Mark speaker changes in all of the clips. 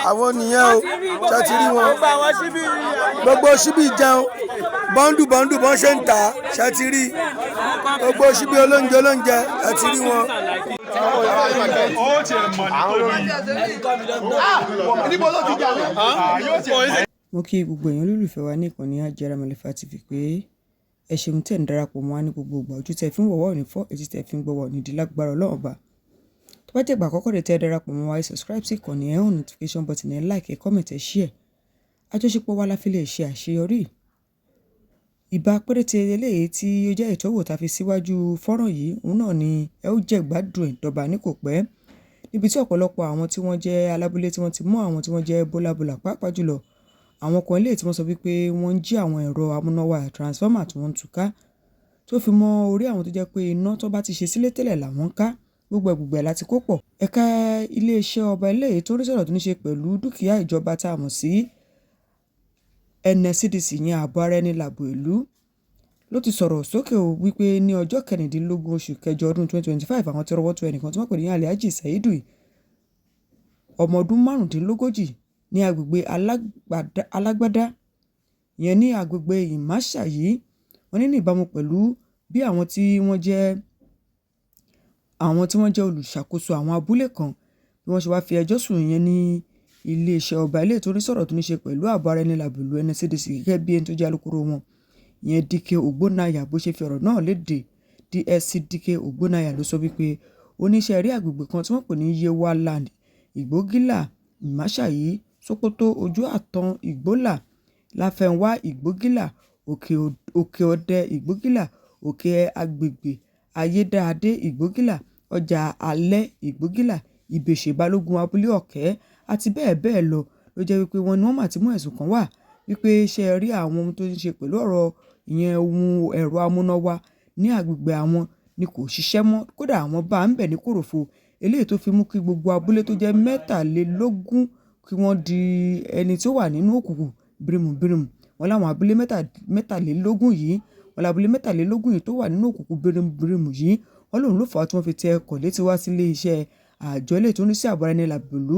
Speaker 1: Àwọn nìyẹn o. Ṣe ti rí wọn? Gbogbo síbí jẹun, bọ́ńdù bọ́ńdù bọ́n ṣe ń tà. Ṣe ti rí gbogbo síbí olóúnjẹ olóúnjẹ? Ẹ ti rí wọn.
Speaker 2: Ó tiẹ̀ mọ̀ nítorí.
Speaker 3: Níbo ló ti jà wọ́n?
Speaker 2: Yóò tiẹ̀.
Speaker 4: Mo kí gbogbo èèyàn olólùfẹ́ wa ní ìkànnì Hajara Malifa TV pé ẹ ṣeun tẹ̀ ń darapọ̀ mọ́ wa ní gbogbo ìgbà. Ojú tẹ̀ fi ń wò wá ò ní fọ́, etí tẹ̀ fi ń gbọ́ wa ò ní di lágbára Ọlọ́run Ọba. Tó bá jẹ́ ìgbà àkọ́kọ́ rẹ̀ tẹ́ ẹ darapọ̀ mọ́ wa, ẹ subscribe sí ìkànnì ẹ̀, on notification button ẹ, like, ẹ comment, ẹ share. Àjọṣepọ̀ wa la fi lè ṣe àṣeyọrí. Ìbá péréte eléyìí tí ó jẹ́ ìtọ́wò tá a fi síwájú fọ́nrán yìí, òun náà ni ẹ ó jẹ́ gbádùn ẹ̀ dọ́ba ní kò pẹ́, níbi tí ọ̀pọ̀lọpọ̀ àwọn tí wọ́n jẹ́ alábúlé tí wọ́n ti mú àwọn tí wọ́n jẹ́ bólàbólà, pàápàá jùlọ àwọn kan eléyìí tí wọ́n sọ wípé wọ́n ń jí àwọn ẹ̀rọ amúnáwá, transformer, tí wọ́n ń tú ká, tó fi mọ́ orí àwọn tó jẹ́ pé iná tó bá ti ṣe sílé tẹ́lẹ̀ làwọn ń ká. Gbogbo ẹ̀ gbogbo ẹ̀ láti kó pọ̀. Ẹ̀ka iléeṣẹ́ ọba eléyìí tó ń rí sọ̀rọ̀ tó ní ṣe pẹ̀lú dúkìá ìjọba tá a mọ̀ sí NSCDC, yẹn ààbò ara ẹni làbò ìlú, ló ti sọ̀rọ̀ sókè o wípé ní ọjọ́ 16 oṣù kẹjọ ọdún 2025, àwọn tí rọ́wọ́ tó ẹnìkan tí wọ́n pè ní Alhaji Saidu, ọmọ ọdún 35, ní agbègbè Alágbádá, ìyẹn ní agbègbè Ìmáṣà yìí. Wọ́n ní ní ìbámu pẹ̀lú bí àwọn tí wọ́n jẹ́ olùṣàkóso àwọn abúlé kan bí wọ́n ṣe wá fi ẹjọ́ sùn, ìyẹn ní iléeṣẹ́ ọba eléyìí tó ń sọ̀rọ̀ tó ní ṣe pẹ̀lú ààbò ara ẹni làbò ìlú, NSCDC, gẹ́gẹ́ bí ẹni tó jẹ́ alukoro wọn, ìyẹn Dike Ògbónáyà, bó ṣe fi ọ̀rọ̀ náà léde. DSC Dike Ògbónáyà ló sọ wípé oníṣẹ́ rí agbègbè kan tí wọ́n pè ní Yewa Land, Ìgbógìlà, Ìmáṣàyí, Sókótó, Ojú Àtàn, Ìgbólà, Láfẹnwá, Ìgbógìlà, Òkè Ọdẹ, Ìgbógìlà, Òkè Àgbègbè, Ayédáadé, Ìgbógìlà, Ọjà Alẹ́, Ìgbógìlà, Ìbèṣe Balógun, Abúlé Ọ̀kẹ́ àti bẹ́ẹ̀ bẹ́ẹ̀ lọ, ló jẹ́ wípé wọ́n ní wọ́n mà ti mú ẹ̀sùn kan wá wípé ṣe rí àwọn ohun tó ń ṣe pẹ̀lú ọ̀rọ̀ ìyẹn ohun ẹ̀rọ amúnáwá ní agbègbè àwọn ni kò ṣiṣẹ́ mọ́. Kódà àwọn bá ń bẹ̀ ní kòròfo, eléyìí tó fi mú kí gbogbo abúlé tó jẹ́ 23 kí wọ́n di ẹni tó wà nínú òkùnkùn birimùbirimù. Wọ́n láwọn abúlé 23 yìí, wọ́n lábúlé 23 yìí tó wà nínú òkùnkùn birimùbirimù yìí, wọ́n lòun ló fà á tí wọ́n fi tẹ ọkọ̀ létí wá sílé iṣẹ́ àjọ eléyìí tó ń rí sí ààbò ara ẹni làbò ìlú,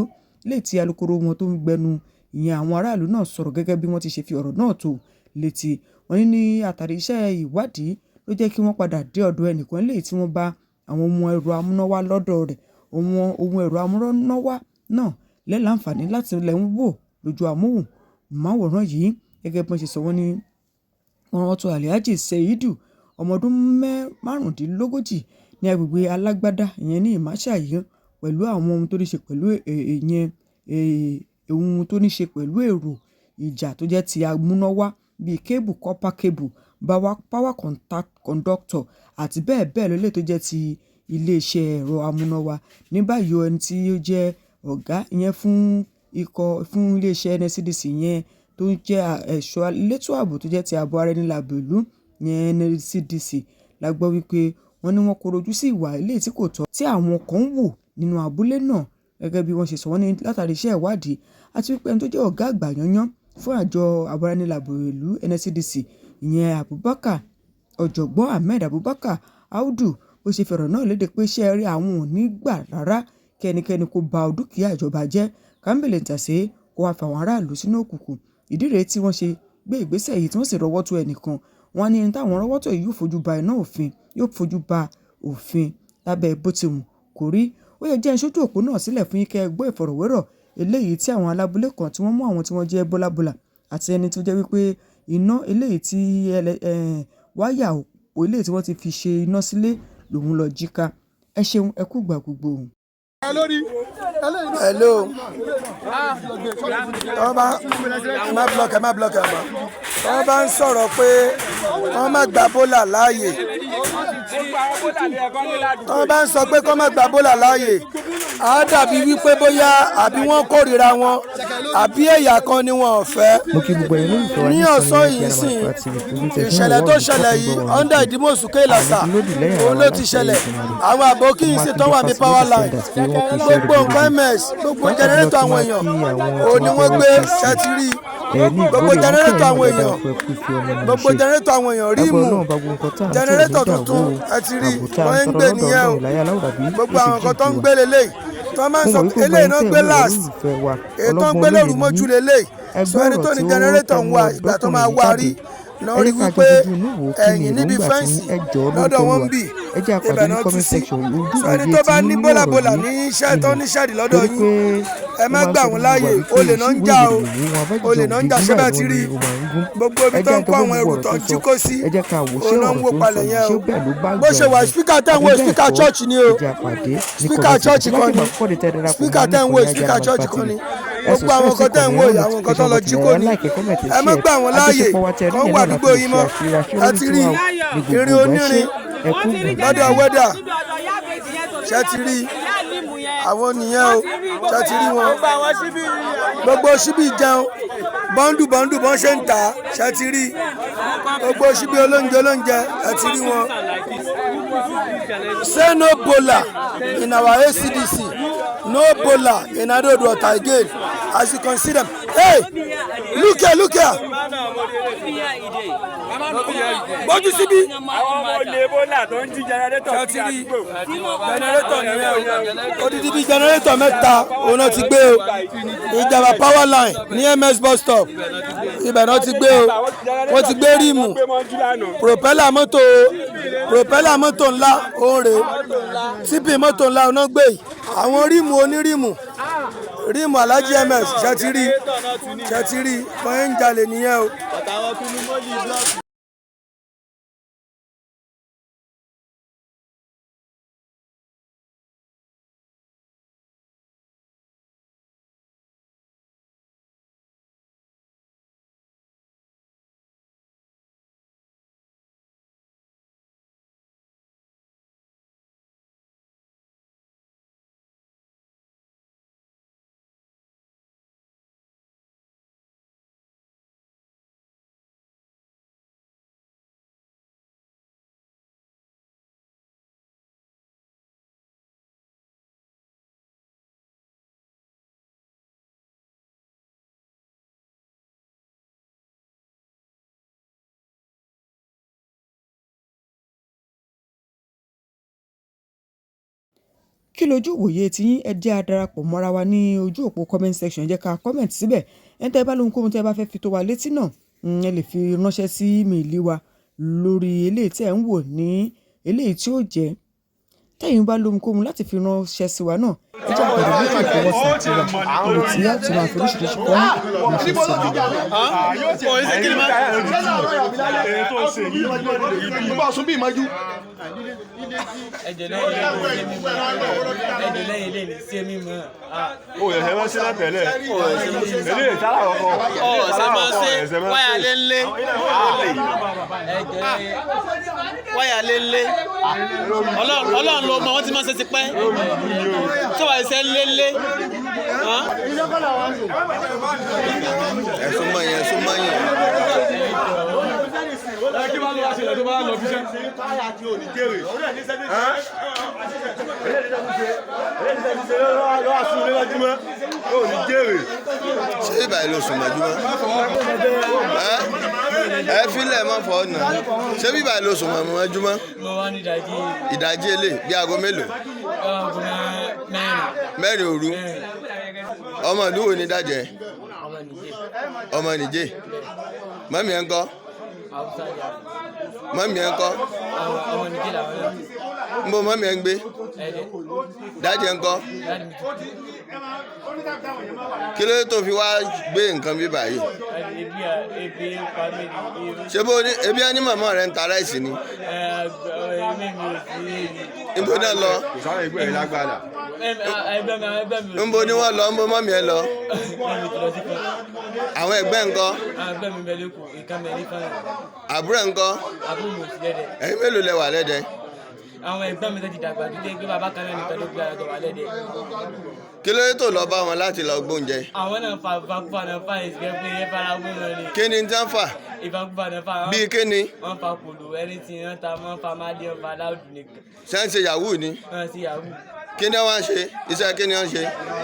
Speaker 4: léyìí tí alukoro wọn tó ń gbẹnu ìyẹn àwọn aráàlú náà sọ̀rọ̀ gẹ́gẹ́ bí wọ́n ti ṣe fi ọ̀rọ̀ náà tó létí. Wọ́n ní ní àtàrí iṣẹ́ ìwádìí ló jẹ́ kí wọ́n padà dé ọ̀dọ̀ ẹnìkan eléyìí tí wọ́n bá àwọn ohun ẹ̀rọ amúnáwá lọ́dọ̀ rẹ̀. Ohun ẹ̀rọ amúnáwá náà lẹ́ láǹfààní láti lẹ̀ ń wò lójú amóhùnmáwòrán yìí. Gẹ́gẹ́ bí wọ́n ṣe sọ, wọ́n ní wọ́n tó Alhaji Seidu, ọmọ ọdún 35, ní agbègbè Alágbádá, ìyẹn ní Ìmáṣàyí, pẹ̀lú àwọn ohun tó ní ṣe pẹ̀lú ìyẹn ohun tó ní ṣe pẹ̀lú èrò ìjà tó jẹ́ ti amúnáwá bíi cable, copper cable, power conductor àti bẹ́ẹ̀ bẹ́ẹ̀ lọ, eléyìí tó jẹ́ ti iléeṣẹ́ ẹ̀rọ amúnáwá. Ní báyìí, ẹni tí ó jẹ́ ọ̀gá ìyẹn fún ikọ̀ fún iléeṣẹ́ NSCDC, yẹn tó ń jẹ́ ẹ̀ṣọ́ elétò ààbò tó jẹ́ ti ààbò ara ẹni làbò ìlú, ìyẹn NSCDC, la gbọ́ wípé wọ́n ní wọ́n kọ̀rọ̀ sí ìwà eléyìí tí kò tọ́ tí àwọn kan ń wù nínú abúlé náà. Gẹ́gẹ́ bí wọ́n ṣe sọ, wọ́n ní látàrí iṣẹ́ ìwádìí àti wípé ẹni tó jẹ́ ọ̀gá àgbà yányán fún àjọ ààbò ara ẹni làbò ìlú, NSCDC, ìyẹn Abubakar, Ọ̀jọ̀gbọ́n Ahmed Abubakar Audu, bó ṣe fi ọ̀rọ̀ náà léde pé ṣé ẹ rí, àwọn ò ní gbà rárá kí ẹnikẹ́ni kó ba dúkìá ìjọba jẹ́, kábílẹ̀-tàsé kó wáá fa àwọn aráàlú sínú òkùnkùn. Ìdí rèé tí wọ́n ṣe gbé ìgbésẹ̀ yìí, tí wọ́n sì rọ́wọ́ tó ẹnìkan. Wọ́n ní ẹni táwọn rọ́wọ́ tó yìí yóò fojú ba iná òfin, yóò fojú ba òfin lábẹ́ bó ti wù kó rí. Ó yẹ jẹ́ n ṣojú òpó náà sílẹ̀ fún yín kẹ́ ẹ gbọ́ ìfọ̀rọ̀wérọ̀ eléyìí tí àwọn alábúlé kan tí wọ́n mú àwọn tí wọ́n jẹ́ bọ́lábọ́là àti ẹni tó jẹ́ wípé iná eléyìí tí wáyà òpó eléyìí tí wọ́n ti fi ṣe iná sílé lòun lọ jí ká. Ẹ ṣeun, ẹ kú ìgbà gbogbo.
Speaker 1: Hello, tọ́ bá ẹ má block, ẹ má block, ẹ má. Tọ́ bá ń sọ̀rọ̀ pé wọ́n má gba bólà láàyè, tọ́ bá ń sọ pé kọ́ má gba bólà láàyè, á dàbí wípé bóyá àbí wọ́n kórìíra wọn àbí ẹ̀yà kan ni wọn ò fẹ́.
Speaker 5: Mo kí gbogbo ẹ̀yin olólùfẹ́ wa
Speaker 1: ní
Speaker 5: ní
Speaker 1: ọ̀sán
Speaker 5: ìkànnì
Speaker 1: yìí
Speaker 5: Hajara
Speaker 1: sìn
Speaker 5: Malifa TV, ojú tẹ̀ fi ń
Speaker 1: ìṣẹ̀lẹ̀
Speaker 5: wò
Speaker 1: tó
Speaker 5: wá
Speaker 1: ṣẹlẹ̀
Speaker 5: òní
Speaker 1: yìí
Speaker 5: fọ́
Speaker 1: under Ìdímọ̀sù Kéèlàsà
Speaker 5: lódì lẹ́yìn
Speaker 1: òun
Speaker 5: àwọn
Speaker 1: ló ti
Speaker 5: aláṣẹ
Speaker 1: ṣẹlẹ̀.
Speaker 5: Ìgbìmọ̀
Speaker 1: Àwọn àbókí yìí sì tán wà ní power line, gbogbo nǹkan ms, gbogbo generator àwọn èèyàn òun ni wọ́n gbé. Ṣẹtiri gbogbo generator àwọn èèyàn, gbogbo generator àwọn èèyàn, ríìmù generator tuntun, ẹ ti rí wọ́n ń gbé nìyẹn o. Gbogbo àwọn nǹkan tó ń gbé lélẹ̀. Tó máa ń
Speaker 4: Mo
Speaker 1: sọ
Speaker 4: mọ̀
Speaker 1: pé
Speaker 4: wípé gbogbo
Speaker 1: eléyìí
Speaker 4: ẹ̀yin
Speaker 1: náà
Speaker 4: tẹ́ ẹ̀
Speaker 1: gbé
Speaker 4: ń wò wá
Speaker 1: last.
Speaker 4: olólùfẹ́ wa,
Speaker 1: Èyí tó ń
Speaker 4: ọlọ́gbọ́n
Speaker 1: gbé
Speaker 4: olóye
Speaker 1: lóru
Speaker 4: ni
Speaker 1: mọ́jú
Speaker 4: yín.
Speaker 1: leléyìí.
Speaker 4: Ẹ
Speaker 1: So
Speaker 4: gbọ́
Speaker 1: ẹni
Speaker 4: ọ̀rọ̀
Speaker 1: tó ní
Speaker 4: tí ó
Speaker 1: jẹnẹrétọ̀ ń
Speaker 4: tẹnu
Speaker 1: wá, ìgbà tó
Speaker 4: ọ̀dọ́kùnrin
Speaker 1: máa
Speaker 4: yìí
Speaker 1: wá
Speaker 4: jáde.
Speaker 1: rí náà
Speaker 4: Ẹ
Speaker 1: rí
Speaker 4: jẹ́ ká jọ
Speaker 1: wípé
Speaker 4: fojú inú wò ó, kí ni
Speaker 1: ẹ̀yìn níbi
Speaker 4: èròǹgbà tí
Speaker 1: fẹ́ǹsì
Speaker 4: yín? Ẹ jọ̀ọ́
Speaker 1: lọ́dọ̀
Speaker 4: lórúkọ
Speaker 1: wọn ń
Speaker 4: Olúwa.
Speaker 1: bì,
Speaker 4: Ẹ jẹ́ a pàdé
Speaker 1: ibẹ̀
Speaker 4: ní
Speaker 1: náà tú
Speaker 4: comment
Speaker 1: sí.
Speaker 4: section. Ojú
Speaker 1: So ẹni
Speaker 4: ìwòye
Speaker 1: tó
Speaker 4: tí
Speaker 1: bá
Speaker 4: yín
Speaker 1: ní
Speaker 4: nínú ọ̀rọ̀
Speaker 1: bólàbólà
Speaker 4: yìí
Speaker 1: ní iṣẹ́ tó
Speaker 4: ni
Speaker 1: ní ṣẹ́ẹ̀dì lọ́dọ̀
Speaker 4: torí
Speaker 1: yín,
Speaker 4: pé
Speaker 1: ẹ
Speaker 4: ó
Speaker 1: má
Speaker 4: máa ń
Speaker 1: gbà
Speaker 4: sọ
Speaker 1: wọ́n
Speaker 4: ní gbogbo
Speaker 1: láàyè.
Speaker 4: ìgbà wípé
Speaker 1: Olè náà ń
Speaker 4: ìṣíwèé
Speaker 1: jà o,
Speaker 4: ìròyìn wọn abájíjọ
Speaker 1: olè náà ń jà.
Speaker 4: òde
Speaker 1: Ṣé
Speaker 4: báyìí
Speaker 1: bẹ́ẹ̀ ti
Speaker 4: wọ́n
Speaker 1: rí
Speaker 4: ni ó máa ń gún.
Speaker 1: gbogbo ibi
Speaker 4: Ẹ
Speaker 1: tó
Speaker 4: jẹ́
Speaker 1: ń kó
Speaker 4: àjọ
Speaker 1: àwọn
Speaker 4: gbogbo
Speaker 1: ẹrù
Speaker 4: ọ̀rọ̀
Speaker 1: tó
Speaker 4: tó
Speaker 1: ń jí
Speaker 4: sọ.
Speaker 1: kó sí,
Speaker 4: Ẹ jẹ́ ká wò ṣé
Speaker 1: òun náà ń
Speaker 4: ọ̀rọ̀
Speaker 1: wó
Speaker 4: tó ń sọ
Speaker 1: palẹ̀
Speaker 4: yìí
Speaker 1: yẹn
Speaker 4: ṣé
Speaker 1: o.
Speaker 4: bẹ́ẹ̀ ló bá
Speaker 1: Bó
Speaker 4: ìgbà
Speaker 1: ṣe wà,
Speaker 4: mu
Speaker 1: speaker tẹ́ ń
Speaker 4: àbí
Speaker 1: wò,
Speaker 4: bẹ́ẹ̀
Speaker 1: speaker
Speaker 4: kọ́.
Speaker 1: church ni o.
Speaker 4: Ẹ jẹ́ a pàdé ní
Speaker 1: Speaker
Speaker 4: comment
Speaker 1: church
Speaker 4: section. Tó bá
Speaker 1: kan
Speaker 4: jẹ́
Speaker 1: ni.
Speaker 4: ìgbà àkọ́kọ́ rẹ̀ tẹ́ darapọ̀ mọ́
Speaker 1: Speaker
Speaker 4: wa ní
Speaker 1: tẹ́ ń wò,
Speaker 4: ìkànnì
Speaker 1: speaker
Speaker 4: Ajaramagba
Speaker 1: church
Speaker 4: TV,
Speaker 1: kan ni.
Speaker 4: ẹ
Speaker 1: Gbogbo àwọn
Speaker 4: subscribe sí
Speaker 1: nǹkan tẹ́ ń
Speaker 4: ìkànnì
Speaker 1: wò
Speaker 4: ẹ
Speaker 1: yìí, àwọn nǹkan tó
Speaker 4: notification
Speaker 1: lọ
Speaker 4: button
Speaker 1: jí
Speaker 4: ẹ
Speaker 1: kó ni.
Speaker 4: like, comment,
Speaker 1: Ẹ má
Speaker 4: share.
Speaker 1: gbà wọ́n láàyè
Speaker 4: Àjọṣepọ̀ wa tẹ́ rí
Speaker 1: kán
Speaker 4: yẹn
Speaker 1: wà
Speaker 4: náà la fi
Speaker 1: àdúgbò
Speaker 4: lè
Speaker 1: yín
Speaker 4: ṣe
Speaker 1: mọ́.
Speaker 4: àṣírí
Speaker 1: Ẹ
Speaker 4: àṣírí
Speaker 1: ti rí
Speaker 4: tiwa o ní gbogbo
Speaker 1: irin
Speaker 4: ìgbà. Ẹ ṣé,
Speaker 1: onírin
Speaker 4: ẹ kú ìgbà
Speaker 1: lọ́dọ̀
Speaker 4: gbogbo.
Speaker 1: wẹ́dà. Ṣé ti rí àwọn nìyẹn o? Ṣé ti rí wọn? Gbogbo síbí jẹun bọ́ńdù bọ́ńdù bọ́n ṣe ń tà á. Ṣé ti rí gbogbo síbí olóúnjẹ olóúnjẹ? Ẹ ti rí wọn. Say no bola in our ACDC, no bola in Ado-Odo Ota again. As you can see them, hey, look here, look here, gbójú síbí.
Speaker 2: Àwọn ọmọ olè bólà tó ń jí jẹnẹrétọ̀
Speaker 1: Ṣé ti
Speaker 2: kiri
Speaker 1: rí
Speaker 2: àdúgbò.
Speaker 1: jẹnẹrétọ̀ nìyẹn o? Odidi bíi jẹnẹrétọ̀ mẹ́ta òun náà ti gbé o. Ìjàmbá power line ní MS bus stop, ibẹ̀ náà ti gbé o. Wọ́n ti gbé ríìmù
Speaker 2: Gbé mọ́jú lánàá.
Speaker 1: propeller mọ́tò, propeller mọ́tò ńlá òun rèé, típì mọ́tò ńlá òun náà gbé yìí. Àwọn ríìmù oníríìmù, ríìmù Alhaji MS. Ṣe ti rí? Ṣe ti rí wọ́n ń jalè nìyẹn o.
Speaker 4: Kí lójú ìwòye tiyín? Ẹ jẹ́ a darapọ̀ mọ́ra wa ní ojú òpó comment section. Ẹ jẹ́ ká comment síbẹ̀. Ẹni tẹ́ bá lóhunkóhun tẹ́ bá fẹ́ fi tó wa létí náà, ẹ lè fi ránṣẹ́ sí ímeèlì wa lórí eléyìí tí ẹ̀ ń wò ní eléyìí tí ó jẹ́. Tẹ́yin bá lóhunkóhun láti fi ránṣẹ́ sí wa náà, ẹ jẹ́ a pàdé lójú òpó WhatsApp wa níbi tí a ti máa fi oríṣiríṣi kọ́ ránṣẹ́ sí wa.
Speaker 2: Èyí tó ṣe yìí
Speaker 3: Nígbà sún bí ìmọ̀jú.
Speaker 5: Ẹjọ lẹ́yìn ilé ní mímọ́, ẹjọ lẹ́yìn ilé ní sí mímọ́.
Speaker 2: o ẹsẹ máa ń ṣe látẹ̀lẹ̀ eléyìí sára kọ̀kọ́.
Speaker 6: Ọ̀sẹ̀ máa ṣe wáyà lé ńlé.
Speaker 5: Ẹjọ lẹ́yìn.
Speaker 6: Wáyà lé ńlé, Ọlọ́run ló mọ wọ́n ti máa ṣe tipẹ́ tí wàá ṣe lé ńlé.
Speaker 7: Ẹ̀sùn mọ́ yẹn, ẹ̀sùn mọ́ yẹn.
Speaker 2: Kí wàá lọ wá ṣẹlẹ̀ tó bá lọ fi ṣẹ́.
Speaker 7: Ṣé ìbàyí ló sùn mọ́júmọ́? Ẹ filẹ̀ mọ́ fọ́ ọ̀nà. Ṣé bíbàyí ló sùn mọ́júmọ́?
Speaker 5: Mo wá ní ìdajì.
Speaker 7: Ìdajì èlé bí aago mélòó?
Speaker 5: Aago 4.
Speaker 7: 4 òru. Ọmọ ìlú wo ni dájẹ́?
Speaker 5: Ọmọ nìjẹ́.
Speaker 7: Ọmọ nìjẹ́. Mọ́mí ẹ̀ ń kọ́?
Speaker 5: Haúsá jà.
Speaker 7: Mọ́mí ẹ̀ ń kọ́?
Speaker 5: Ọmọ nìjẹ́ làwọn náà.
Speaker 7: Ń bọ́ mọ́mí ẹ̀ ń gbé?
Speaker 5: Ẹ̀dẹ̀.
Speaker 7: Dájẹ́ ń kọ́?
Speaker 5: Dáàdì mi ti kú.
Speaker 7: Kí ló dé tó fi wá gbé nǹkan bíbà yìí?
Speaker 5: Ebi ebi ń pa mí ní irú.
Speaker 7: Ṣé bó ní ebi á ní màmá rẹ̀ ń ta ráìsì ni?
Speaker 5: Ẹ ẹmí mi ò sí èmi.
Speaker 7: Níbo náà lọ?
Speaker 2: Kò sáré ẹgbẹ́ rẹ̀ lágbára.
Speaker 5: Ẹgbẹ́ mi, àwọn ẹgbẹ́ mi ò sí.
Speaker 7: Níbo ni wọ́n lọ? Níbo mọ́mí ẹ lọ?
Speaker 5: Ẹgbẹ́ mi ti lọ sí kan.
Speaker 7: Àwọn ẹgbẹ́ ńkọ́?
Speaker 5: Àwọn ẹgbẹ́ mi bẹ lẹ́kọ̀ọ́, ìkan bẹ ní fáwọn.
Speaker 7: Àbúrò ńkọ́?
Speaker 5: Àbúrò mi ò sí lẹ́dẹ̀.
Speaker 7: Ẹ̀yin mélòó lẹ wà lẹ́dẹ̀?
Speaker 5: Àwọn ẹgbẹ́ mi tó ti dàgbà dúdú pé bàbá kan náà nìkan ló gbé àjọ wà lẹ́dẹ̀.
Speaker 7: Kí ló dé tó lọ bá wọn láti lọ gbóúnjẹ?
Speaker 5: Àwọn náà fa ìfakúfà náà fa ìsìnkẹ́ pé ẹ fara wé wọn ni.
Speaker 7: Kí ni tí wọ́n fà?
Speaker 5: Ìfakúfà náà fa.
Speaker 7: Bíi kí ni?
Speaker 5: Wọ́n fa kòló ẹni tí wọ́n ta, wọ́n fa máàlì, wọ́n fa láòdù nìkan.
Speaker 7: Ṣé ń ṣe yahoo ni?
Speaker 5: Wọ́n sì yahoo.
Speaker 7: Kí ni wọ́n ń ṣe? Iṣẹ́ kí ni wọ́n ń ṣe?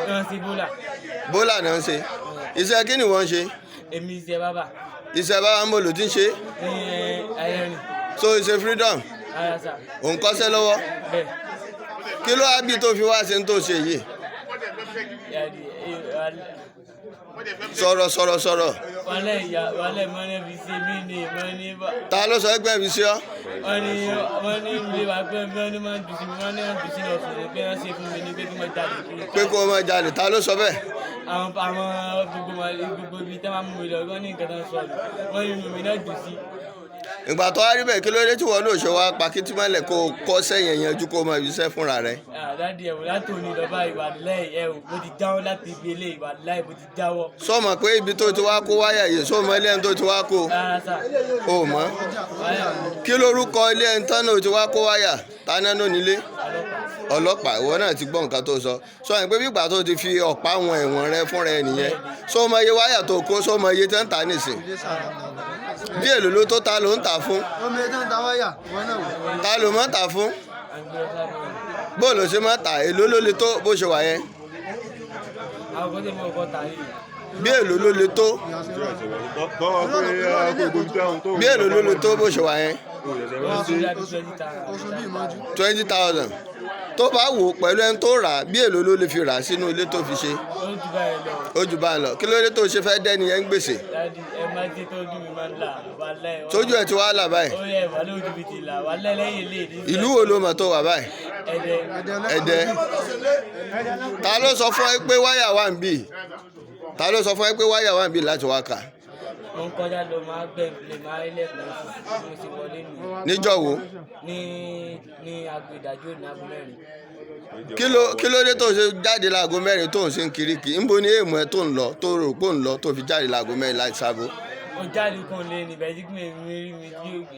Speaker 5: Wọ́n sì bólà.
Speaker 7: Bólà ni wọ́n ń ṣe. Iṣẹ́ kí ni wọ́n ń ṣe?
Speaker 5: Èmi iṣẹ́ bábà.
Speaker 7: Iṣẹ́ bábà ń bò ló ti ń ṣe?
Speaker 5: Ní ayẹrin.
Speaker 7: So ìṣe freedom?
Speaker 5: Ara sà.
Speaker 7: Ò ń kọ́ṣẹ́ lọ́wọ́?
Speaker 5: Bẹ́ẹ̀.
Speaker 7: Kí ló wá bí tó fi wá ṣe ń tó ṣe yìí?
Speaker 5: Daddy,
Speaker 7: Sọ̀rọ̀ sọ̀rọ̀ sọ̀rọ̀.
Speaker 5: Wàlẹ̀ ìyá wàlẹ̀ mọ́ni fi ṣe mí ni mọ́ni bá.
Speaker 7: Ta ló sọ ẹgbẹ́ mi sí ọ?
Speaker 5: Wọ́n ní ilé wa pé wọ́n ní máa ń dùn sí mi, wọ́n ní wọ́n dùn sí lọ fún mi pé wọ́n ṣe fún mi ní pé kí wọ́n jalè kiri.
Speaker 7: Pé kó o máa jalè, ta ló sọ bẹ́ẹ̀?
Speaker 5: Àwọn gbogbo ibi tí wọ́n mú mi lọ, wọ́n ní nǹkan tó ń sọ nù, wọ́n ní inú mi náà dùn sí.
Speaker 7: Ìgbà tó wá rí bẹ́ẹ̀, kí ló dé tí wọ́n náà ṣe wá pa kí tí mọ́lẹ̀ kó o kọ́ sẹ́yìn yanjú kó o máa fi iṣẹ́ fúnra rẹ̀?
Speaker 5: Daddy, ẹ̀wò láti òní lọ bá ìwà láì ẹ̀ wò, mo ti jáwọ́ láti ibi ilé ìwà láì mo ti jáwọ́.
Speaker 7: Sọ mọ̀ pé ibi tó ti wá kó wáyà yìí, sọ mọ ilé ẹni tó ti wá kó?
Speaker 5: Rárá sà.
Speaker 7: O mọ̀? Kí lorúkọ ilé ẹni tán náà ti wá kó wáyà? Taná ló nílé? Ọlọ́pàá. Ìwọ náà ti gbọ́ nǹkan tó sọ. Sọ yẹn pé bí ìgbà tó ti fi ọ̀pá wọn ẹ̀wọ̀n rẹ fúnra ẹ nìyẹn. Sọ mọ iye wáyà tó kó, sọ mọ iye tó ń tà nísìn? Bí èlò ló tó ta ló ń tà fún? Ta ló mọ̀ tà fún? Bó ló ṣe máa tà? Èlò ló le tó bó ṣe wà yẹn? Bí èlò ló le tó? Bí èlò ló le tó bó ṣe wà yẹn? 20,000. Tó bá wò pẹ̀lú ẹni tó rà, bí èlò ló lè fi rà sínú ilé tó fi ṣe? Ó jù báyìí lọ. Kí ló dé tó ṣe fẹ́ dẹ́ni yẹn ń gbèsè? Tójú ẹ̀ ti wá là báyìí. Ìlú wo ló mọ̀ tó wà báyìí? Ẹdẹ. Ta ló sọ fún ẹ pé wáyà wà ń bì? Ta ló sọ fún ẹ pé wáyà wà ń bì láti wá kà?
Speaker 5: Mo ń kọjá lọ, máa gbẹ̀ǹpilẹ̀ máa rí lẹ́kùn sí mo sì wọlé nù.
Speaker 7: Níjọ́ wo?
Speaker 5: Ní aago ìdájọ́ ní aago 4.
Speaker 7: Kí ló dé tó ṣe jáde láago 4 tó ń ṣe ń kiri kì í? Ń bo ní èèmọ̀ ẹ tó ń lọ tó rò pé ń lọ tó fi jáde láago 4 láti sábó?
Speaker 5: Mo jáde kún lé ní ìbẹ́jí kí mi rí mi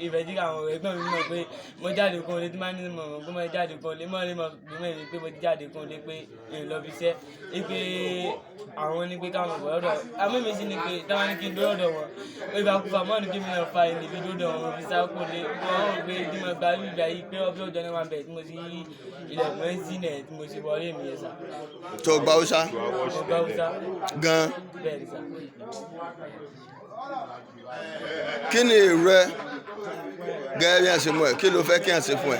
Speaker 5: ìbẹ́jí àwọn ẹ̀gbọ́n mi mọ̀ pé mo jáde kún lé tí máa ní mọ̀ mọ̀ pé mo jáde kún lé mọ̀ ní mọ̀ bí mọ̀ mi pé mo ti jáde kún lé pé èèyàn lọ fi iṣẹ́ pé àwọn ní pé káwọn bọ̀ lọ́dọ̀ àmọ́ mi sì ní pé táwọn ní kí n dúró lọ́dọ̀ wọn ìgbà kúfà mọ́ ní kí mi náà fa ẹni bí dúró wọn fi sá kún lé wọ́n rò pé tí mo gba ìgbà yìí pé ọbẹ̀ òjò náà wà bẹ̀ tí mo sì yí ilẹ̀kùn ẹ̀ sí nẹ̀ tí mo sì wọlé mi yẹn sà.
Speaker 7: Tó gba Hausa?
Speaker 5: Mo gba Hausa.
Speaker 7: Gan.
Speaker 5: Bẹ́ẹ̀ ni sà.
Speaker 7: Kí ni èrò ẹ gẹ́gẹ́ bí a ṣe mú ẹ? Kí ló fẹ́ kí a ṣe fún ẹ?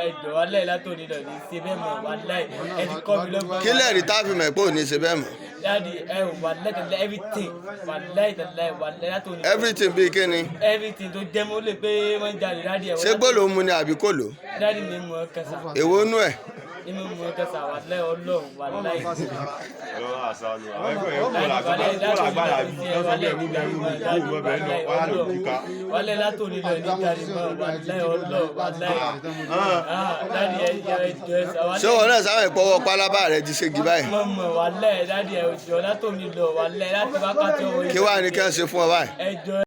Speaker 5: Ẹjọ́ wàláì látòní lọ ní ṣe bẹ́ẹ̀ mọ̀, wàláì ẹ ti kọ́ mi lọ́gbọ́n.
Speaker 7: Kí lẹ́rìí tá a fi mọ̀ pé ò ní ṣe bẹ́ẹ̀ mọ̀?
Speaker 5: Daddy, ẹ wàláì tàláì everything, wàláì tàláì wàláì látòní.
Speaker 7: Everything bíi kí ni?
Speaker 5: Everything tó jẹ́ mọ́ lè pé wọ́n ń jalè daddy ẹ̀.
Speaker 7: Ṣé gbọ́dọ̀ mu ni àbí kò lò?
Speaker 5: Daddy mi mú ọ kẹsà.
Speaker 7: Èwo nú ẹ̀?
Speaker 5: Inú mú ọ kẹsà, wàláì Ọlọ́run, wàláì. Wàláì látòní lọ ní jalè mọ́, wàláì Ọlọ́run, wàláì. Daddy ẹ jọ ẹ sà.
Speaker 7: Ṣé wọn náà sáwọn ìpọwọ́ pálábá rẹ ti ṣégi báyìí?
Speaker 5: Mọ̀ mọ̀ wàláì daddy ẹ jọ látòní lọ, wàláì láti wákàtí ọwọ́.
Speaker 7: Kí wàá ní kí wọ́n ṣe fún ọ báyìí?
Speaker 5: Ẹ jọ.